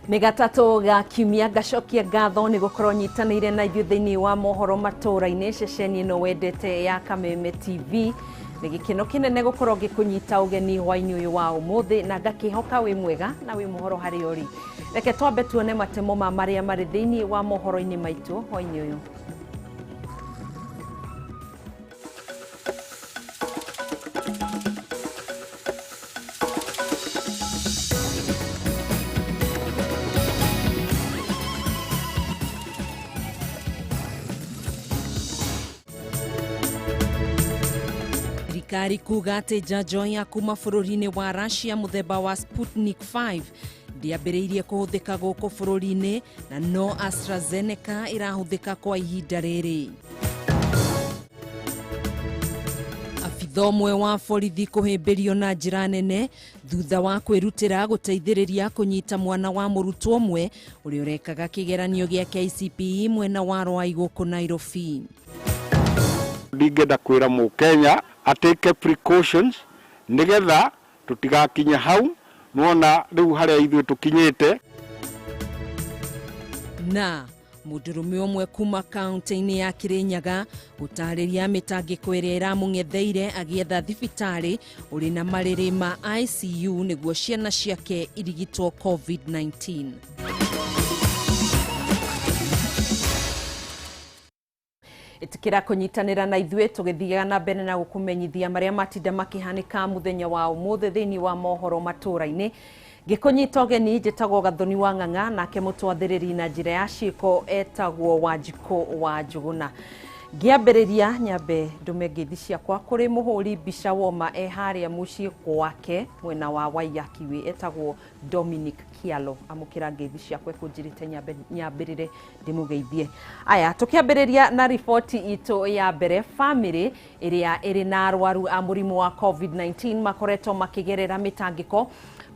Nĩ gatatũ ga kiumia, ngacokia ngatho nĩ gũkorwo nyitanĩire na ithuĩ thĩinĩ wa mohoro matũũra-inĩ, ceceni ĩno wendete ya Kameme TV. Nĩ gĩkeno kĩnene gũkorwo ngĩkũnyita ũgeni hwainĩ ũyũ wa ũmũthĩ, na ngakĩhoka wĩ mwega na wĩ mũhoro harĩa ũrĩ. Reke twambe tuone matemo ma marĩa marĩ thĩinĩ wa mohoro-inĩ maitũ hwainĩ ũyũ. Thirikari kuga atĩ njanjo ya kuma bũrũri-inĩ wa Russia mũthemba wa Sputnik 5 ndĩambĩrĩirie kũhũthĩka gũkũ bũrũri-inĩ, na no AstraZeneca ĩrahũthĩka kwa ihinda rĩrĩ. Abitha ũmwe wa borithi kũhĩmbĩrio na njĩra nene thutha wa kwĩrutĩra gũteithĩrĩria kũnyita mwana wa mũrutwo ũmwe ũrĩa ũrekaga kĩgeranio gĩa KCPE mwena wa Rwai gũkũ Nairobi. Ndingĩenda kwĩra mũkenya atake precautions nĩgetha tũtigakinye hau, nĩwona rĩu harĩa ithuĩ tũkinyĩte. Na mũndũrũme ũmwe kuma kaunti-inĩ ya Kirinyaga gũtarĩria mĩtangĩko ĩrĩa ĩramũng'etheire agĩetha thibitarĩ ũrĩ na marĩrĩ ma ICU nĩguo ciana ciake irigitwo COVID-19. Ĩtĩkĩra kũnyitanĩra na ithuĩ tũgĩthiaga na mbere na gũkũmenyithia marĩa matinda makĩhanĩka mũthenya wa ũmũthĩ thĩinĩ wa mohoro matũũra-inĩ. Ngĩkũnyita ũgeni, njĩtagwo Gathoni wa Ng'ang'a, nake mũtwathĩrĩri na njĩra ya ciĩko etagwo Wanjikũ wa Njũgũna. Ngĩambĩrĩria nyambe ndũme ngeithi ciakwa kũrĩ mũhũri mbica woma e harĩa mũciĩ gwake mwena wa Waiyaki etagwo Dominic Kialo. Amũkĩra ngeithi ciakwa, ekũnjĩrĩte nyambĩrĩre ndĩmũgeithie. Aya, tũkĩambĩrĩria na riboti itũ ya mbere, famĩlĩ ĩrĩa ĩrĩ na arwaru a mũrimũ wa COVID-19 makoretwo makĩgerera mĩtangĩko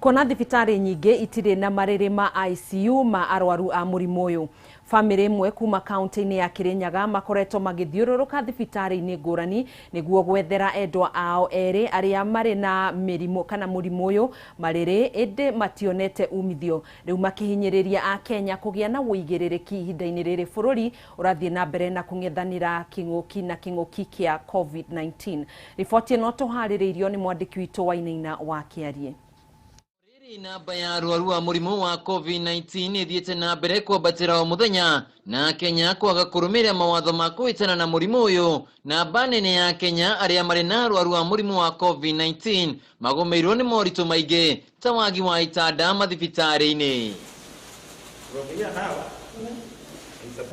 kuona thibitarĩ nyingĩ itirĩ na marĩrĩ ma ICU ma arwaru a mũrimũ ũyũ. Famĩlĩ ĩmwe kuma kaunti-inĩ ya Kirinyaga makoretwo magĩthiũrũrũka thibitarĩ-inĩ ngũrani nĩguo gwethera endwa ao erĩ arĩa marĩ na mĩrimũ kana mũrimũ ũyũ marĩrĩ, ĩndĩ mationete umithio. Rĩu makĩhinyĩrĩria a Kenya kũgĩa na ũigĩrĩrĩki ihinda-inĩ rĩrĩ bũrũri ũrathiĩ na mbere na kũng'ethanĩra kĩng'ũki na kĩng'ũki kĩa COVID-19. Riboti ĩno tũharĩrĩirio nĩ mwandĩki witũ Wainaina wa Kĩarie. Rĩrĩ namba ya arwaru a mũrimũ wa COVID-19 ĩthiĩte na mbere kwambatĩra o mũthenya, na Kenya kwaga kũrũmĩrĩra mawatho ma kũhĩtana na mũrimũ ũyũ. Namba nene ya Kenya arĩa marĩ na arwaru a mũrimũ wa COVID-19 magũmĩirwo nĩ moritũ maingĩ ta wagi wa itanda mathibitarĩ-inĩ.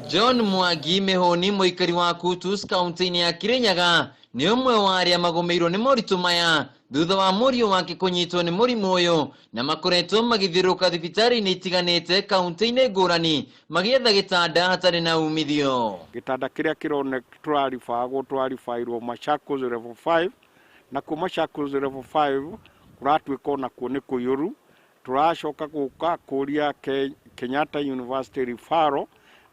John Mwangi Mĩhũni, mũikari wa Kutus kaunti-inĩ ya Kirinyaga, nĩ ũmwe wa arĩa magũmĩirwo nĩ moritũ maya thutha wa mũriũ wake kũnyitwo nĩ mũrimũ ũyũ, na makoretwo magĩthiũrũrũka thibitarĩ-inĩ itiganĩte kaunti-inĩ ngũrani magĩetha gĩtanda hatarĩ na umithio. Gĩtanda kĩrĩa kĩrone tũraribagwo, tũraribairwo Machakos level 5, nakuo Machakos level 5 kũratuĩka onakuo nĩ kũiyũru. Tũracoka gũka kũria Kenyatta University referral,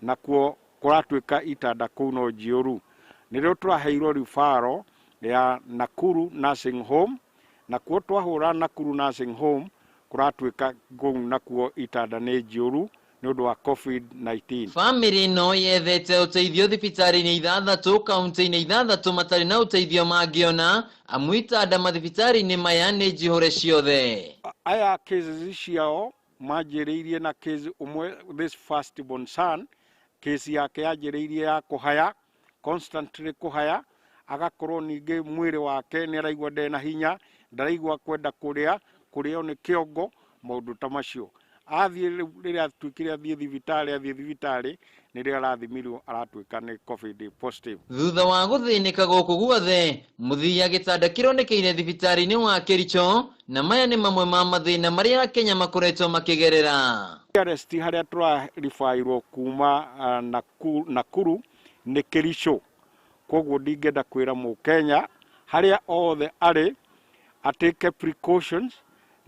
nakuo kũratuĩka itanda kũu no njiyũru. Nĩrĩo tũraheirwo referral ya Nakuru Nursing Home, nakuo twahũra Nakuru Nursing Home kũratuĩka kũu nakuo itanda nĩ njiyũru nĩ ũndũ wa COVID-19. Famĩlĩ ĩno yethete ũteithio thibitarĩ-inĩ ithathatũ kaunti-inĩ ithathatũ matarĩ na ũteithio mangĩona, amu itanda mathibitarĩ-inĩ maya nĩ njihũre ciothe. Aya cases ciao manjĩrĩirie na case ũmwe, this first born son, case yake yanjĩrĩirie ya kũhaya, constantly kũhaya, agakorwo ningĩ mwĩrĩ wake nĩ araigua ndena hinya, ndaraigua kwenda kũrĩa, kũrĩo nĩ kĩongo, maũndũ ta macio. Athiĩ rĩu rĩrĩa atuĩkire athiĩ thibitarĩ, athiĩ thibitarĩ nĩrĩo arathimirwo aratuĩka nĩ COVID positive. Thutha wa gũthĩnĩka gũkũ guothe, mũthia gĩtanda kĩronekeire thibitarĩ-inĩ wa Kericho, na maya nĩ mamwe ma mathĩna marĩa Kenya makoretwo makĩgerera. Nearest harĩa tũraribairwo kuma Nakuru nĩ Kericho. Koguo ndingĩenda kwĩra mũkenya harĩa othe arĩ atake precautions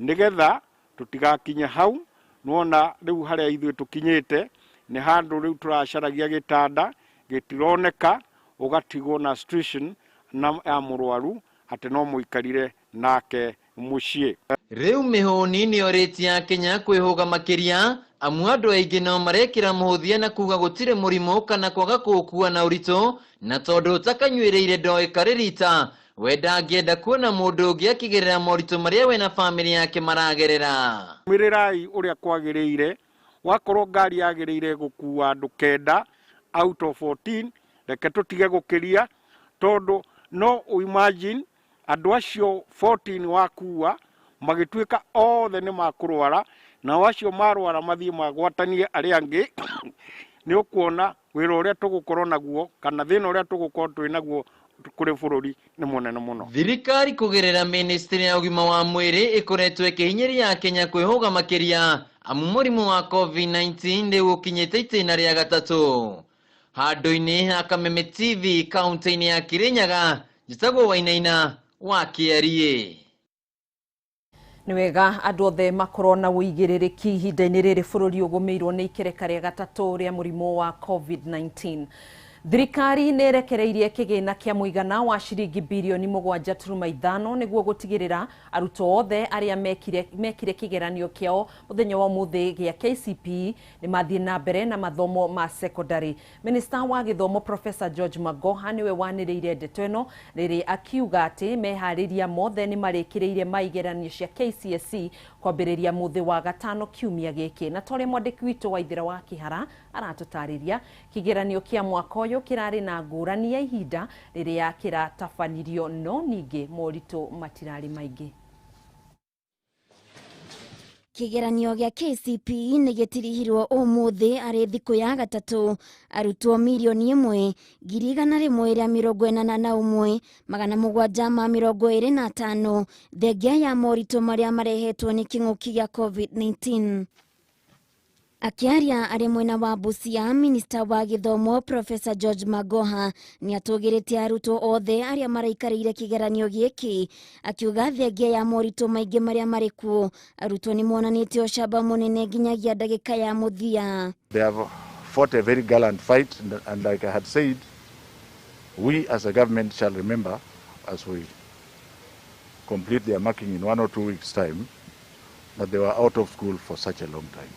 nĩgetha tũtigakinye hau. Nĩwona rĩu harĩa ithuĩ tũkinyĩte nĩ handũ rĩu tũracaragia gĩtanda gĩtironeka, ũgatigwo na situation na ya mũrwaru atĩ no mũikarire nake Mũciĩ. Rĩu mĩhũni nĩyo rĩti ya Kenya kwĩhũga makĩria, amu andũ aingĩ no marekĩra mũhũthia na kuga gũtirĩ mũrimũ kana kwaga kũũkua na ũritũ, na tondũ ũtakanyuĩrĩire ndoĩ karĩ rita, we ndangĩenda kuona mũndũ ũngĩ akĩgerera moritũ marĩa we na bamĩrĩ yake maragerera. Mĩrĩrai ũrĩa kwagĩrĩire, wakorwo ngari yagĩrĩire gũkua andũ 9 out of 14, reke tũtige gũkĩria, tondũ no imagine andũ acio 14 wakua magĩtuĩka othe nĩ makũrwara, nao acio marwara mathiĩ magwatanie arĩa angĩ, nĩ ũkuona wĩra ũrĩa tũgũkorwo naguo kana thĩna ũrĩa tũgũkorwo twĩ naguo kũrĩ bũrũri nĩ mũnene mũno. Thirikari kũgerera ministry ya ũgima wa mwĩrĩ ĩkoretwo ĩkĩhinyĩrĩria Kenya kwĩhũga makĩria, amu mũrimũ wa COVID-19 rĩu ũkinyĩte itĩna rĩa gatatũ. Handũ-inĩ ha Kameme TV kaunti-inĩ ya Kirinyaga, njĩtagwo Wainaina wa Kĩariĩ. Nĩ wega andũ othe makorwo na ũigĩrĩrĩki ihinda-inĩ rĩrĩ bũrũri ũgũmĩirwo nĩ ikereka rĩa gatatũ rĩa mũrimũ wa COVID-19. Thirikari nĩ ĩrekereirie kĩgĩna kĩa mũigana wa ciringi birioni 7.5 nĩguo gũtigĩrĩra arutwo othe arĩa mekire kĩgeranio kĩao mũthenya wa ũmũthĩ gĩa KCPE nĩ mathiĩ na mbere na mathomo ma secondary. Minista wa gĩthomo Professor George Magoha nĩwe wanĩrĩire ndeto ĩno rĩrĩ akiuga atĩ meharĩria mothe nĩ marĩkĩrĩire ma igeranio cia KCSE kwambĩrĩria mũthĩ wa gatano kiumia gĩkĩ. Na torĩa mwandĩki witũ Waithĩra wa Kĩhara aratũtarĩria, kĩgeranio kĩa mwaka ũyũ kĩrarĩ na ngũrani ya ihinda rĩrĩa kĩratabanirio, no ningĩ moritũ matirarĩ maingĩ. Kĩgeranio gĩa KCPE nĩ gĩtirihirwo ũmũthĩ arĩ thikũ ya gatatũ. Arutwo 1,181,725 thengia ya moritũ marĩa marehetwo nĩ kĩng'ũki gĩa COVID-19. Akiaria arĩ mwena wa Busia, minista wa gĩthomo Professor George Magoha nĩ atũgĩrĩtie arutwo othe arĩa maraikarĩire kĩgeranio gĩkĩ, akiuga thengia ya moritũ maingĩ marĩa marĩ kuo, arutwo nĩ monanĩtie ũcamba mũnene nginyagia ndagĩka ya mũthia. They have fought a very gallant fight, and like I had said, we as a government shall remember as we complete their marking in 1 or 2 weeks' time that they were out of school for such a long time.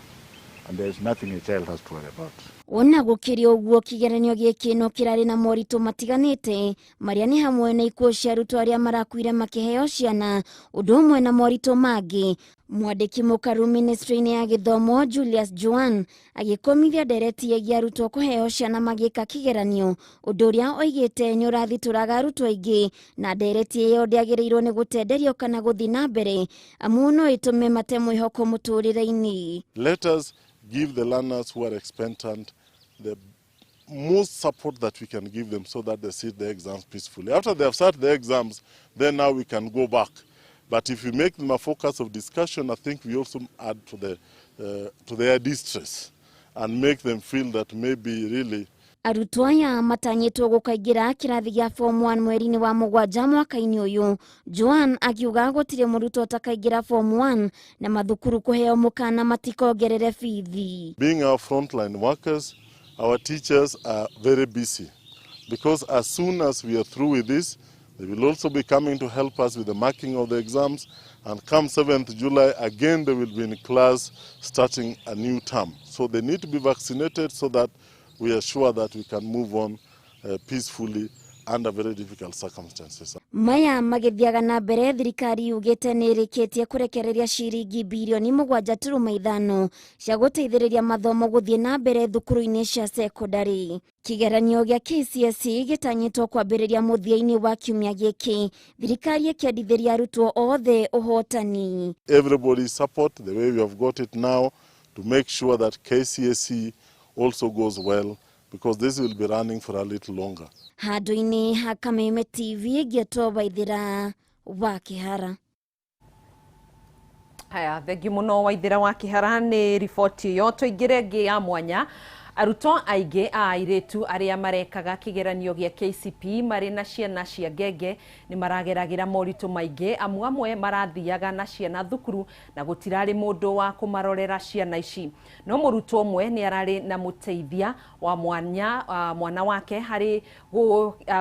And there is nothing a child has to worry about. Ona gũkĩrĩ ũguo, kĩgeranio gĩkĩ no kĩrarĩ na moritũ matiganĩte marĩa nĩ hamwe na ikuũ cia arutwo arĩa marakuire makĩheo ciana, ũndũ ũmwe na moritũ mangĩ. Mwandĩki mũkaru ministry-inĩ ya gĩthomo Julius Juan agĩkomithia ndereti ĩgiĩ arutwo kũheo ciana magĩka kĩgeranio, ũndũ ũrĩa oigĩte nĩ ũrathitũraga arutwo aingĩ, na ndereti ĩyo ndĩagĩrĩirwo nĩ gũtenderio kana gũthiĩ na mbere, amu no ĩtũme mate mwĩhoko mũtũrĩre-inĩ. Let us give the learners who are expectant the most support that we can give them so that they sit the exams peacefully. After they have sat the exams, then now we can go back. But if we make them a focus of discussion, I think we also add to their distress and make them feel that maybe really. Arutwo aya matanyĩtwo gũkaingĩra kĩrathi gĩa form 1 mweri-inĩ wa mũgwanja mwaka-inĩ ũyũ. Joan akiuga gũtirĩ mũrutwo ũtakaingĩra form 1 na mathukuru kũheo mũkana matikongerere bithi. Being our frontline workers, our teachers are very busy because as soon as we are through with this, they will also be coming to help us with the marking of the exams, and come 7th July, again they will be in class starting a new term. So they need to be vaccinated so that we are sure that we can move on peacefully under very difficult circumstances. Maya magithiaga na mbere, thirikari yugite nĩ ĩrĩkĩtie kũrekereria ciringi birioni 7.5 cia gũteithĩrĩria mathomo gũthiĩ na mbere thukuru-inĩ cia sekondari. Kĩgeranio gĩa KCSE gĩtanyĩtwo kwambĩrĩria mũthia-inĩ wa kiumia gĩkĩ, thirikari ĩkĩendithĩria arutwo othe ũhotani. Everybody support the way we have got it now to make sure that KCSE also goes well, because this will be running for a little longer. Handũ-inĩ ha Kameme TV ngĩtwo Waithĩra wa Kĩhara. Haya, thengiũ mũno Waithĩra wa Kĩhara nĩ riboti ĩyo. Tũingĩre ĩngĩ ya mwanya. Arutwo aingĩ a airĩtu arĩa marekaga kĩgeranio gĩa KCPE marĩ na ciana cia ngenge nĩ marageragĩra moritũ maingĩ, amu amwe marathiaga na ciana thukuru na gũtirarĩ mũndũ wa kũmarorera ciana ici. No mũrutwo ũmwe nĩ ararĩ na mũteithia wa mwanya mwana wake harĩ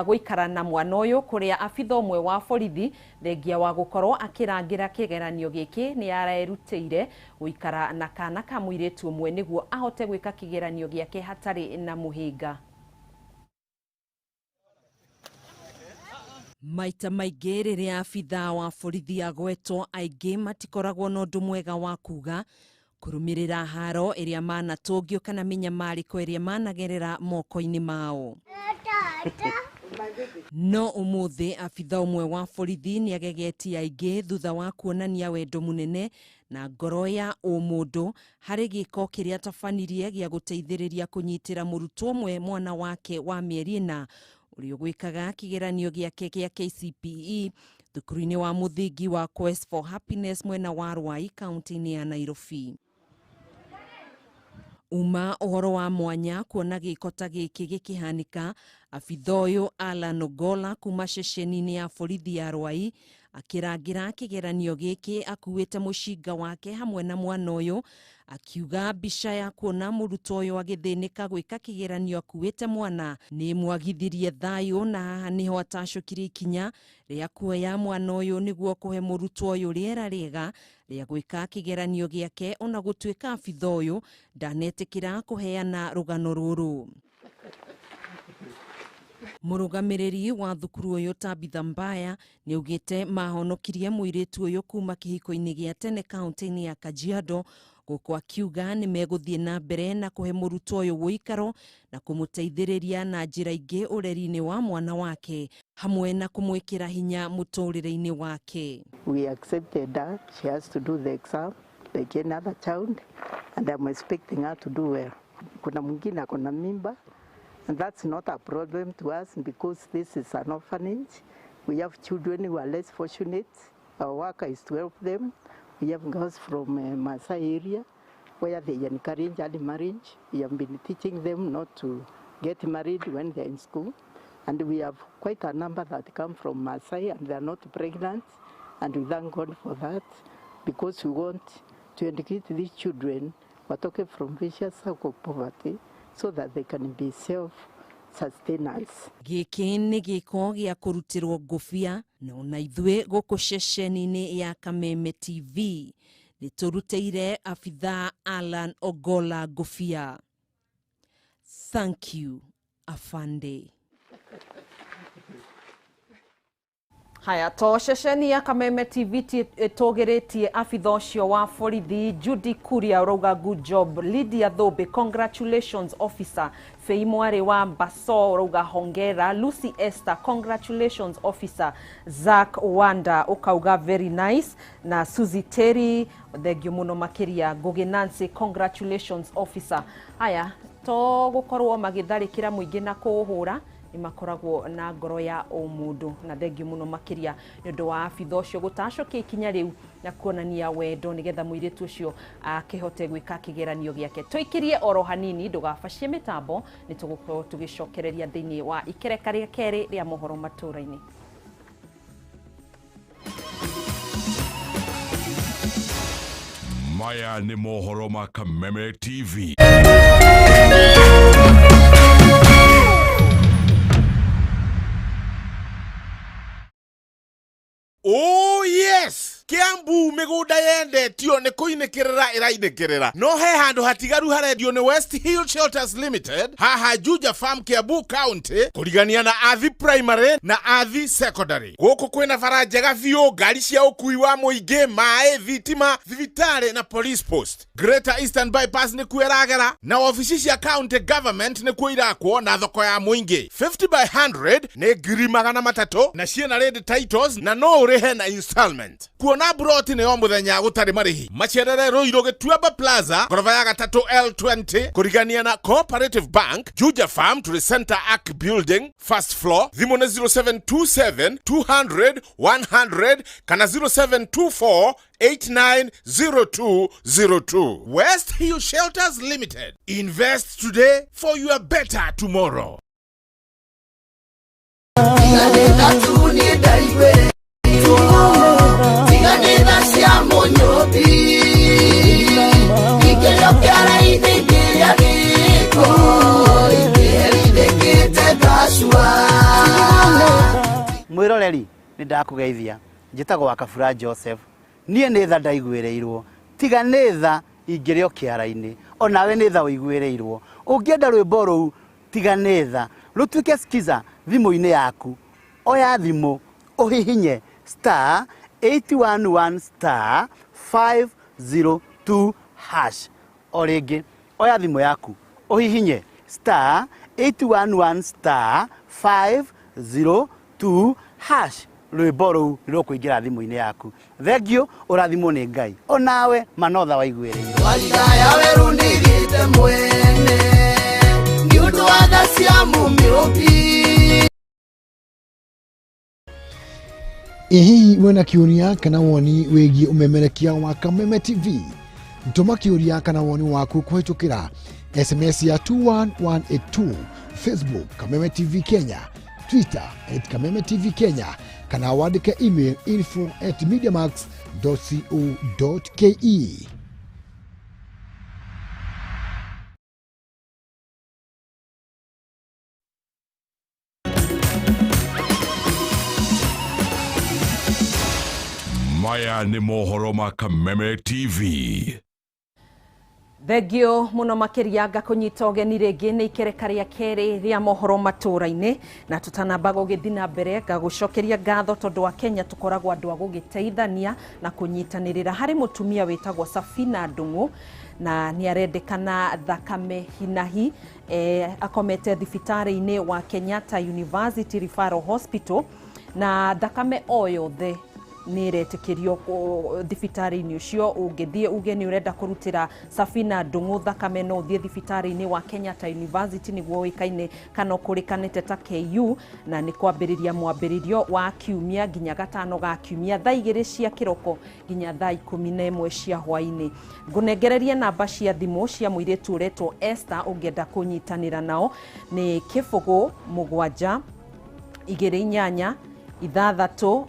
gũikara na mwana ũyũ, kũrĩa abitha ũmwe wa borithi thengia wa gũkorwo akĩrangĩra kĩgeranio gĩkĩ nĩ arerutĩire gũikara na kana ka mũirĩtu ũmwe nĩguo ahote gwĩka kĩgeranio gĩake hatarĩ na mũhĩnga. Maita maingĩ rĩrĩa abithaa wa borithi agwetwo, aingĩ matikoragwo na ũndũ mwega wa kuga kũrũmĩrĩra haro ĩrĩa manatũngio kana mĩnyamarĩko ĩrĩa managerera moko-inĩ mao. No ũmũthĩ abitha ũmwe wa borithi nĩ agegetie aingĩ thutha wa kuonania wendo mũnene na ngoro ya ũmũndũ harĩ gĩko kĩrĩa atabanirie gĩa gũteithĩrĩria kũnyitĩra mũrutwo ũmwe mwana wake wa mĩeri 4 ũrĩa ũgwĩkaga kĩgeranio gĩake gĩa KCPE thukuru-inĩ wa mũthingi wa Quest for Happiness mwena wa Ruai kaunti-inĩ ya Nairobi. Uma ũhoro wa mwanya kuona gĩko ta gĩkĩ gĩkĩhanĩka, abitha ũyũ Alan Ogola kuma ceceni-inĩ ya borithi ya Ruai akĩrangĩra kĩgeranio gĩkĩ akuĩte mũcinga wake hamwe na mwana ũyũ, akiuga mbica ya kuona mũrutwo ũyũ agĩthĩnĩka gwĩka kĩgeranio akuĩte mwana nĩ mwagithirie thayũ, na haha nĩho atacũkirie ikinya rĩa kuoya mwana ũyũ nĩguo kũhe mũrutwo ũyũ rĩera rĩega rĩa gwĩka kĩgeranio gĩake, ona gũtuĩka abitha ũyũ ndanetĩkĩra kũheana rũgano rũrũ. Mũrũgamĩrĩri wa thukuru ũyũ Tabitha Mbaya nĩ augĩte mahonokirie mũirĩtu ũyũ kuma kĩhiko-inĩ gĩa tene kaunti-inĩ ya Kajiado, gũkũ akiuga nĩ megũthiĩ na mbere na kũhe mũrutwo ũyũ ũikaro na kũmũteithĩrĩria na njĩra ingĩ ũreri-inĩ wa mwana wake hamwe na kũmwĩkĩra hinya mũtũrĩre-inĩ wake. We accepted her. She has to do the exam like any other child, and I'm expecting her to do well. Kuna mwingine ako na mimba, and that's not a problem to us because this is an orphanage. We have children who are less fortunate. Our work is to help them. We have girls from Maasai area where they encourage early marriage. We have been teaching them not to get married when they're in school. And we have quite a number that come from Maasai and they are not pregnant. And we thank God for that, because we want to educate these children who are talking from vicious cycle of poverty so that they can be self-sustainers. Gĩkĩ nĩ gĩko gĩa kũrutĩrwo ngũbia, na ona ithuĩ gũkũ ceceni-inĩ ya Kameme TV nĩ tũrutĩire abithaa Alan Ogola ngũbia. Thank you, afande. Haya, to ceceni ya Kameme TV tũgĩrĩtie abitha ũcio wa borithi Judy Kuria ũrauga good job. Lydia Thũmbĩ, congratulations officer. Fei Mwarĩ wa Mbaso ũrauga hongera. Lucy Esther, congratulations officer. Zack Wanda ũkauga very nice. Na Suzy Terry, thengio mũno makĩria. Ngũgĩ Nancy, congratulations officer. Haya, to gũkorwo magĩtharĩkĩra mũingĩ na kũũhũra, nĩ makoragwo na ngoro ya ũmũndũ, na thengio mũno makĩria nĩ ũndũ wa abitha ũcio gũtacũkia ikinya rĩu na kuonania wendo nĩgetha mũirĩtu ũcio akĩhote gwĩka kĩgeranio gĩake. Tũikirie oro hanini, ndũgabacie mĩtambo, nĩ tũgũkorwo tũgĩcokereria thĩinĩ wa ikereka rĩa kerĩ rĩa mohoro matũra-inĩ. Maya nĩ mohoro ma Kameme TV. Oh yes, Kiambu migunda yendetio ni kuinikirira irainĩkĩrĩra, no he handũ hatigaru harendio nĩ West Hill Shelters Limited haha Juja Farm, Kiambu County, kũrigania na Athi Primary na Athi Secondary. Gũkũ kwĩna bara njega biũ, ngari cia ũkui wa mũingĩ, maĩ, thitima, thibitarĩ na police post. Greater Eastern Bypass nĩkuo ĩragera, na obici cia county government nĩkuo irakwo, na thoko ya mũingĩ. 50 by 100 nĩ 300,000 na ciĩna ready titles, na no ũrĩhe na installment. Kuona Kuona buroti nĩ o mũthenya gũtarĩ marĩhi. Macerere Ruiru Gĩtuamba Plaza, ngoroba ya gatatũ L20, kũrigania na Cooperative Bank, Juja Farm to the Center Arc Building, first floor. Thimũ nĩ 0727 200 100 kana 0724 890202. West Hill Shelters Limited. Invest today for your better tomorrow. Mwiroreri nĩ ndakũgeithia, njĩtagwo Wakabura Joseph. Niĩ nĩ tha ndaiguĩrĩirwo, tiga nĩ tha ingĩrĩ o kĩara-inĩ, onawe nĩ tha ũiguĩrĩirwo. Ũngĩenda rwĩmbo rũu tiga nĩ tha rũtuĩke skiza thimũ-inĩ yaku, oya thimũ ũhihinye star 811 star 502 hash. O rĩngĩ oya thimũ yaku ũhihinye star 811 star 502 hash, rwĩmbo rũu nĩ rũkũingĩra thimũ-inĩ yaku. Thengiũ, ũrathimwo nĩ Ngai, onawe manotha waiguĩrĩirwo. Warigaya werũ nĩgĩte mwene nĩ ũndũ wa tha cia Mũmĩũmbi. Ĩ hihi wĩna kĩũria kana woni wĩgiĩ ũmemerekia wa Kameme TV? Tũma kĩũria kana woni waku kũhĩtũkĩra SMS ya 21182, Facebook Kameme TV Kenya, Twitter @Kameme TV Kenya, kana wandĩke email info@mediamax.co.ke. Maya nĩ mohoro ma Kameme TV. Thengio muno makiria ngakũnyita ũgeni rĩngĩ nĩ ikereka rĩa kerĩ rĩa mohoro matũra-inĩ, na tũtanamba gũgĩthiĩ na mbere ngagũcokeria ngatho tondũ wa Kenya tũkoragwo andũ a gũgĩteithania na kũnyitanĩrĩra. Harĩ mũtumia wĩtagwo Safina Ndung'u na nĩ arendekana thakame hinahi, akomete thibitarĩ-inĩ wa Kenyatta University Referral Hospital, na thakame o yothe nĩ ĩretĩkĩrio thibitarĩ-inĩ ũcio. Ũngĩthiĩ uge nĩ ũrenda kũrutĩra Safina Ndung'u thakame, no ũthiĩ thibitarĩ-inĩ wa Kenyatta University nĩguo ũĩkaine kana ũkũrĩkanĩte ta KU, na nĩ kwambĩrĩria mwambĩrĩrio wa kiumia nginya gatano ga kiumia thaa 2 cia kĩroko nginya thaa 11 cia hwaĩ-inĩ. Ngũnengererie namba cia thimũ cia mũirĩtu ũretwo Esther ũngĩenda kũnyitanĩra nao nĩ 0 7 2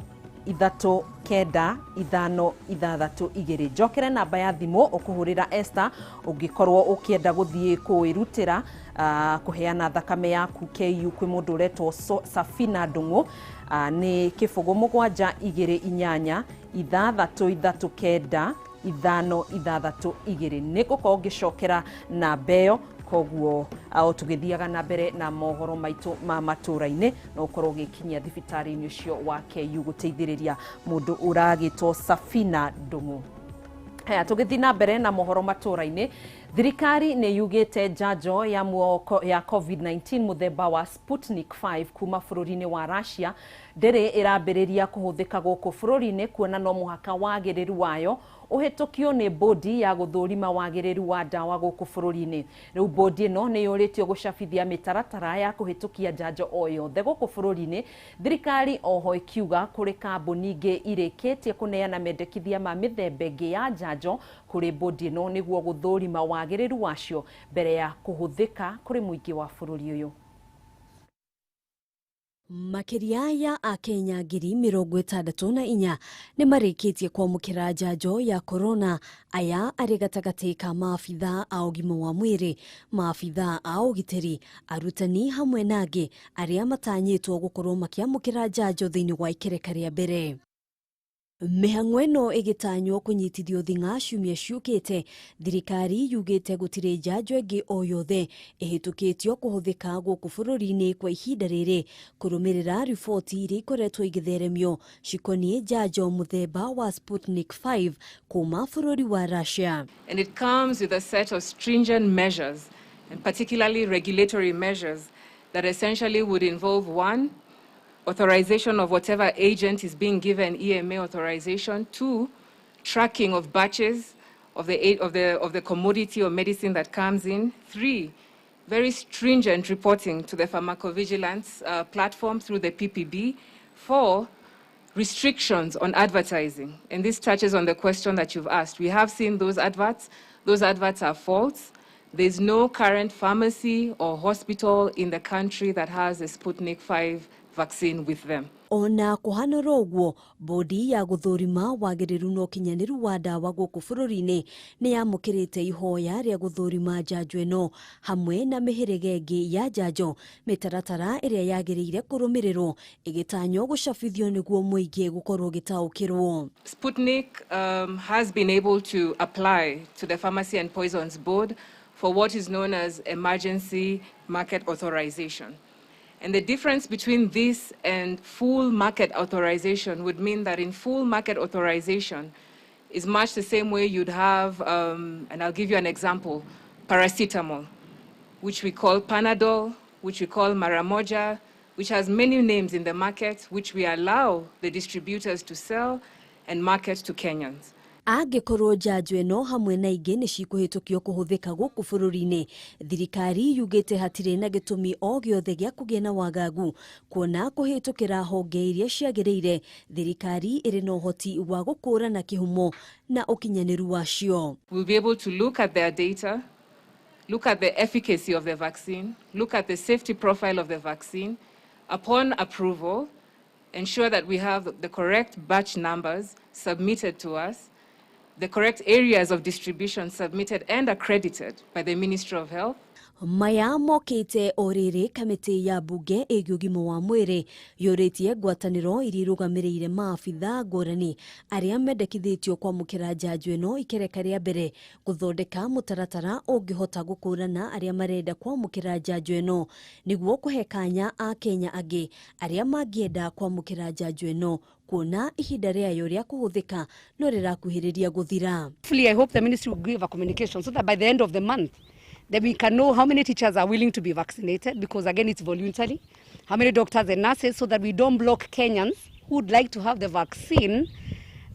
8 6 3 9 5 6 2. Njokere namba ya thimũ ũkũhũrĩra Esther ũngĩkorwo ũkĩenda gũthiĩ kwĩrutĩra kũheana thakame yaku KU kwĩ mũndũ ũretwo Safina Ndung'u, nĩ 0 7 2 8 6 3 9 5 6 2. Nĩ ngũkorwo ngĩcokera namba ĩyo, koguo o tũgĩthiaga na mbere na mohoro maitũ ma matũra-inĩ no ũkorwo ũgĩkinyia thibitarĩ-inĩ ũcio wa KU gũteithĩrĩria mũndũ ũragĩtwo Safina Ndung'u. Haya, tũgĩthiĩ na mbere na mohoro matũra-inĩ, thirikari nĩ yugĩte njanjo ya ya COVID-19 mũthemba wa Sputnik 5 kuma bũrũri-inĩ wa Russia ndĩrĩ ĩrambĩrĩria kũhũthĩka gũkũ bũrũri-inĩ, kuona no mũhaka wagĩrĩru wayo ũhĩtũkio nĩ bodi ya gũthũrima wagĩrĩru wa ndawa gũkũ bũrũri-inĩ. Rĩu bodi ĩno nĩ yũrĩtio gũcabithia mĩtaratara ya kũhĩtũkia njanjo o yothe gũkũ bũrũri-inĩ. Thirikari oho ĩkiuga kũrĩ kambuni ingĩ irĩkĩtie kũneana mendekithia ma mĩthemba ĩngĩ ya njanjo kũrĩ bodi ĩno nĩguo gũthũrima wagĩrĩru wacio mbere ya kũhũthĩka kũrĩ mũingĩ wa bũrũri ũyũ. Makĩria ya akenya 64,000 nĩ marĩkĩtie kwamũkĩra njanjo ya korona. Aya arĩ gatagatĩ ka maabitha a ũgima wa mwĩrĩ, maabitha a ũgitĩri, arutani hamwe na angĩ arĩa matanyĩtwo gũkorwo makĩamũkĩra njanjo thĩinĩ wa ikereka rĩa mbere. Mĩhang'o ĩno ĩgĩtanywo kũnyitithio thing'a ciumia ciũkĩte. Thirikari yugĩte gũtirĩ njanjo ĩngĩ o yothe ĩhĩtũkĩtio kũhũthĩka gũkũ bũrũri-inĩ kwa ihinda rĩrĩ, kũrũmĩrĩra riboti iria ikoretwo igĩtheremio cikoniĩ njanjo mũthemba wa Sputnik 5 kuma bũrũri wa Russia. And it comes with a set of stringent measures, and particularly regulatory measures, that essentially would involve one, authorization of whatever agent is being given EMA authorization. 2, tracking of batches of the commodity or medicine that comes in. 3, very stringent reporting to the pharmacovigilance platform through the PPB. 4, restrictions on advertising. And this touches on the question that you've asked. We have seen those adverts. Those adverts are false. There's no current pharmacy or hospital in the country that has a Sputnik 5 vaccine with them. Ona kuhana ũguo bodi ya gũthũrima wagĩrĩru na ũkinyanĩru wa ndawa gũkũ bũrũri-inĩ nĩ yamũkĩrĩte ihoya rĩa gũthũrima njanjo ĩno hamwe na mĩhĩrĩga ĩngĩ ya njanjo mĩtaratara ĩrĩa yagĩrĩire kũrũmĩrĩrwo ĩgĩtanywo gũcabithio nĩguo mũingĩ gũkorwo ũgĩtaũkĩrwo. Sputnik has been able to apply to the Pharmacy and Poisons Board for what is known as emergency market authorization. And the difference between this and full market authorization would mean that in full market authorization is much the same way you'd have, and I'll give you an example, paracetamol, which we call Panadol, which we call Maramoja, which has many names in the market, which we allow the distributors to sell and market to Kenyans. Angĩkorwo njanjo ĩno hamwe na ingĩ nĩ cikũhĩtũkio kũhũthĩka gũkũ bũrũri-inĩ, thirikari yugĩte hatirĩ na gĩtũmi o gĩothe gĩa kũgĩa na wagagu kuona kũhĩtũkĩra honge iria ciagĩrĩire thirikari ĩrĩ na ũhoti wa gũkũũrana kĩhumo na ũkinyanĩru wacio. We'll be able to look at their data, look at the efficacy of the vaccine, look at the safety profile of the vaccine. Upon approval, ensure that we have the correct batch numbers submitted to us, the correct areas of distribution submitted and accredited by the Ministry of Health. Maya mokĩte o rĩrĩ kamĩtĩ ya bunge ĩgiĩ ũgima wa mwĩrĩ yũrĩtie ngwatanĩro iria irũgamĩrĩire maabitha ngũrani arĩa mendekithĩtio kwamũkĩra njanjo ĩno ikereka rĩa mbere gũthondeka mũtaratara ũngĩhota gũkũrana arĩa marenda kwamũkĩra njanjo ĩno nĩguo kũhe kanya Akenya angĩ arĩa mangĩenda kwamũkĩra njanjo ĩno kuona ihinda rĩayo rĩa kũhũthĩka no rĩrakuhĩrĩria gũthira. Hopefully, I hope the ministry will give a communication so that by the end of the month, then we can know how many teachers are willing to be vaccinated, because again, it's voluntary, how many doctors and nurses, so that we don't block Kenyans who would like to have the vaccine,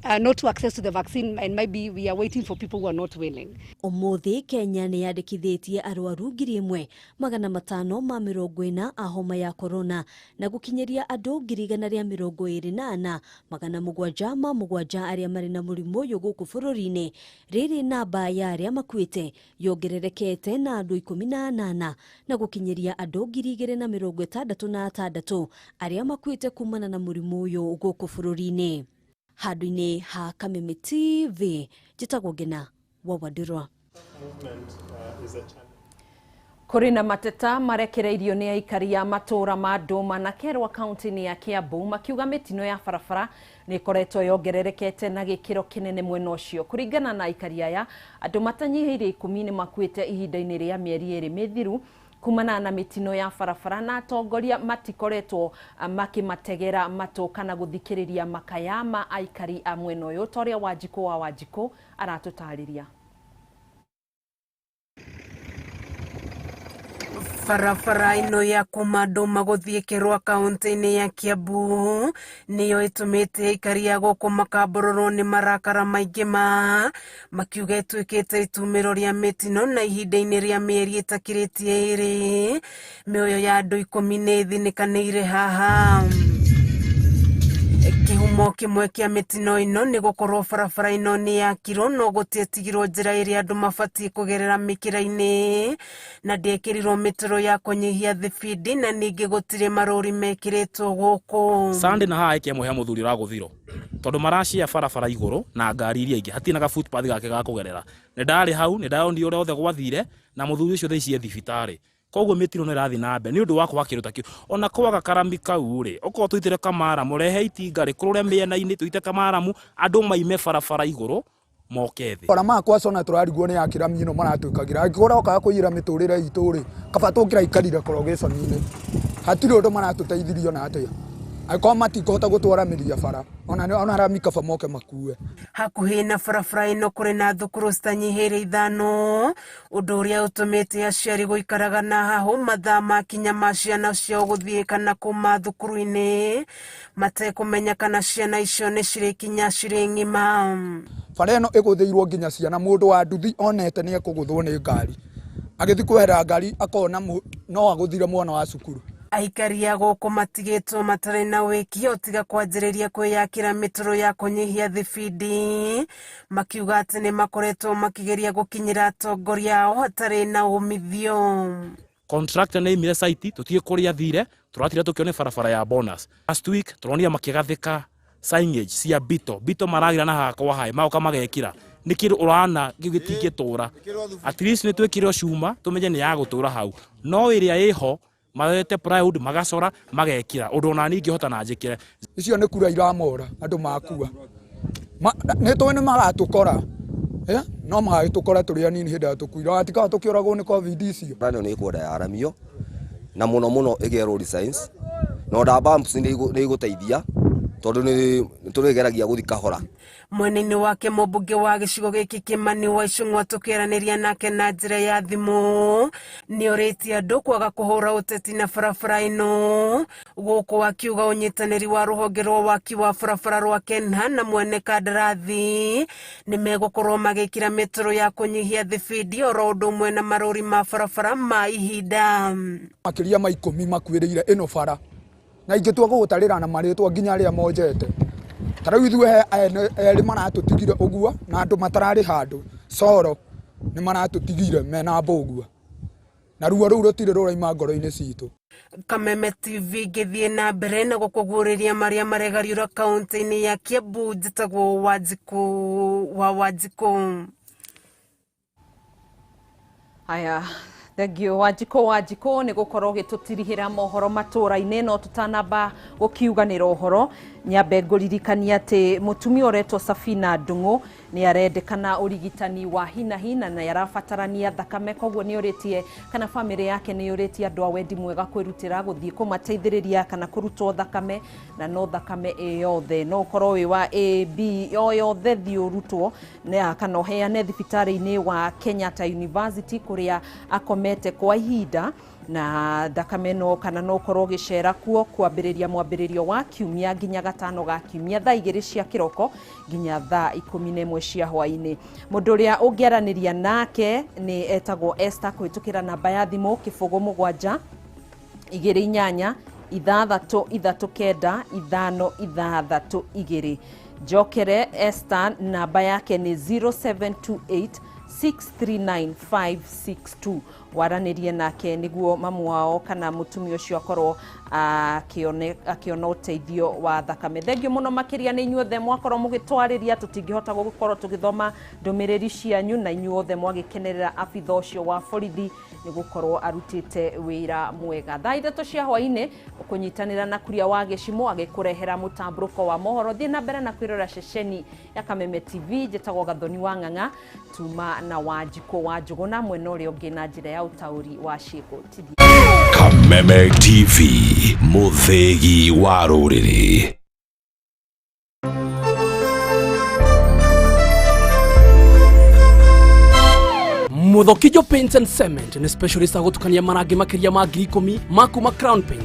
not to access to the vaccine, and maybe we are waiting for people who are not willing. Ũmũthĩ Kenya nĩ yandĩkithĩtie arwaru 1540 a homa ya corona na gũkinyĩria andũ 124,777 arĩa marĩ na mũrimũ ũyũ gũkũ bũrũri-inĩ. Rĩrĩ namba ya arĩa makuĩte yongererekete na andũ 18 na gũkinyĩria andũ 2066 arĩa makuĩte kumana na mũrimũ ũyũ gũkũ bũrũri-inĩ. Handũ-inĩ ha Kameme TV, njĩtagwo Ngina wa Wandirwa. Kũrĩ na mateta marekereirio nĩ aikari a matũũra ma Ndũma na Kerwa kaunti-inĩ ya Kiambu makiuga mĩtino ya barabara nĩ ĩkoretwo yongererekete na gĩkĩro kĩnene mwena ũcio. Kũringana na aikari aya, andũ matanyihĩire 10 nĩ makuĩte ihinda-inĩ rĩa mĩeri 2 mĩthiru kumana na mitino ya barabara na atongoria matikoretwo makimategera matũ kana guthikiriria makaya ma aikari a mwena ũyũ ta ũrĩa Wanjikũ wa Wanjikũ aratũtarĩria. Barabara ĩno ya kuma Ndũma gũthiĩ Kerwa kaunti-inĩ ya Kiambu nĩyo ĩtũmĩte aikari a gũkũ makambororwo nĩ marakara maingĩ ma makiuga ĩtuĩkĩte itumĩro rĩa mĩtino na ihinda-inĩ rĩa mĩeri ĩtakĩrĩtie ĩrĩ mĩoyo ya andũ 10 nĩ ĩthinĩkanĩire haha. Kĩhumo kĩmwe kĩa mĩtino ĩno nĩ gũkorwo barabara ĩno nĩ yakirwo no gũtietigirwo njĩra ĩrĩa andũ mabatiĩ kũgerera mĩkĩra-inĩ na ndĩekĩrirwo mĩtaro ya kũnyihia thibindi na ningĩ gũtirĩ marũri mekĩrĩtwo gũkũ. Sunday na haha ĩkĩamwe he mũthuri ũragũthirwo tondũ maracia barabara igũrũ na ngari iria ingĩ hatirĩ na ga footpath gake ga kũgerera. Nĩ ndarĩ hau nĩ ndonire ũrĩa othe gwathire na mũthuri ũcio thaa ici e thibitarĩ. Koguo mĩtino nĩ ĩrathiĩ na mbere nĩ ũndũ wa kwaga kĩndũ ta kĩu. Ona kwaga karami kau rĩ, okorwo tũitĩre kamaramu, rehe itinga rĩkũrũre mĩena-inĩ tũite kamaramu, andũ maime barabara igũrũ moke thĩ. Bara makwa cona tũrarigwo nĩ akĩrami ĩno maratwĩkagĩra angĩkorwo okaga kũiyĩra mĩtũrĩre itũ rĩ, kaba tũngĩraikarire korogĩconi-inĩ. Hatirĩ ũndũ maratũteithirie ona atĩa. Angĩkorwo matikũhota gũtwaramĩria bara, ona rami kaba moke makue. Hakuhĩ na barabara ĩno kũrĩ na thukuru citanyihĩire 5, ũndũ ũrĩa ũtũmĩte aciari gũikaraga na hahũ mathaa makinya ma ciana ciao gũthiĩ kana kuma thukuru-inĩ matekũmenya kana ciana icio nĩ cirĩkinya cirĩ ng'ima. Bara ĩno ĩgũthĩirwo nginya ciana, mũndũ wa nduthi onete nĩ ekũgũthwo nĩ ngari, agĩthiĩ kweherera ngari akona no agũthire mwana wa cukuru. Aikari a gũkũ matigĩtwo matarĩ na wĩki tiga kwanjĩrĩria kwĩyakĩra mĩtaro ya kũnyihia thibindi, makiuga atĩ nĩ makoretwo makĩgeria gũkinyĩra atongoria ao hatarĩ na umithio. Contractor nĩ aimire site, tũtiĩ kũrĩa athire, tũratira tũkĩone barabara ya bonus. Last week tũronire makĩgathĩka signage cia bito bito maragira na hakwa hae magoka magekira nĩ kĩndũ ũrana kĩu gĩtingĩtũra. At least nĩ twĩkĩre cuma tũmenye nĩ ya gũtũra hau, no ĩrĩa ĩho marete plywood magacora magekira ũndũ ona niĩ ingĩhota na njĩkĩre. Icio nĩ kura iramora andũ makua, nĩ tũĩ nĩ magatũkora, no magagĩtũkora tũrĩ anini hĩndĩ ĩrĩa tũkuire, gatikaga tũkĩũragwo nĩ COVID icio. Bara ĩno nĩ ĩkwenda yaramio na mũno mũno ĩgĩe road signs, na ona bumps nĩ igũteithia tondũ nĩ tũrĩgeragia gũthiĩ kahora. Mwena-inĩ wake mũmbunge wa gĩcigo gĩkĩ Kimani wa Ichung'wa tũkĩaranĩria nake na njĩra ya thimũ nĩ orĩtie andũ kwaga kũhũra ũteti na barabara ĩno, gũkũ akiuga ũnyitanĩri wa rũhonge rwa waki wa barabara rwa Kenha na mwene kandarathi nĩ megũkorwo magĩkĩra mĩtaro ya kũnyihia thibindi oro ũndũ ũmwe na marũri ma barabara ma ihinda. Makĩria ma 10 makuĩrĩire ĩno bara, na ingĩtua gũgũtarĩra na marĩtwa nginya arĩa monjete. Ta rĩu ithuĩ erĩ maratũtigire ũguo na andũ matararĩ handũ coro nĩ maratũtigire mena mbũgua, na ruo rũu rũtirĩ rũraima ngoro-inĩ citũ. Kameme TV ngĩthiĩ na mbere na gũkũguũrĩria marĩa maregariũra kaunti-inĩ ya Kiambu. Njĩtagwo Wanjikũ wa Wanjikũ. Haya, thengio Wanjikũ Wanjikũ nĩ gũkorwo ũgĩtũtirihĩra mohoro matũra-inĩ. No tũtanamba gũkiuganĩra ũhoro, nyambe ngũririkania atĩ mũtumia ũretwo Safina Ndung'u nĩ arendekana ũrigitani wa hinahi na nĩ arabatarania thakame, koguo nĩ ũrĩtie kana bamĩrĩ yake nĩ ũrĩtie andũ a wendi mwega kwĩrutĩra gũthiĩ kũmateithĩrĩria kana kũrutwo thakame, na no thakame ĩ yothe, no ũkorwo wĩ wa A B o yothe, thiĩ ũrutwo kana ũheane thibitarĩ-inĩ wa Kenyatta University kũrĩa akomete kwa ihinda, na thakame no kana no ũkorwo ũgĩcera kuo kwambĩrĩria mwambĩrĩrio wa kiumia nginya gatano ga kiumia thaa 2 cia kĩroko nginya thaa 11 cia hwaĩ-inĩ. Mũndũ ũrĩa ũngĩaranĩria nake nĩ etagwo Esther kũhĩtũkĩra namba ya thimũ 07 28 6 3 9 5 6 2. Njokere Esther, namba yake nĩ 0728 639562. Waranĩrie nake nĩguo mamu wao kana mũtumia ũcio akorwo akĩona ũteithio wa thakame. Thengio mũno makĩria nĩ inyuothe mwakorwo mũgĩtwarĩria, tũtingĩhota gũkorwo tũgĩthoma ndũmĩrĩri cianyu, na inyuothe mwagĩkenerera abitha ũcio wa borithi nĩ gũkorwo arutĩte wĩra mwega. Thaa 3 cia hwaĩ-inĩ ũkũnyitanĩra na Kuria wa Gĩcimo agĩkũrehera mũtambũrũko wa mohoro. Thiĩ na mbere na kwĩrora ceceni ya Kameme TV. Njĩtagwo Gathoni wa Ng'ang'a, tuma na Wanjikũ wa Njũgũna mwena ũrĩa ũngĩ na njĩra ya ũtaũri wa ciĩko. Kameme TV, mũthĩgi wa rũrĩrĩ. Muthokijo Paints and Cement nĩ specialist a gũtukania marangi makĩria ma 10,000 ma kuma Crown Paint.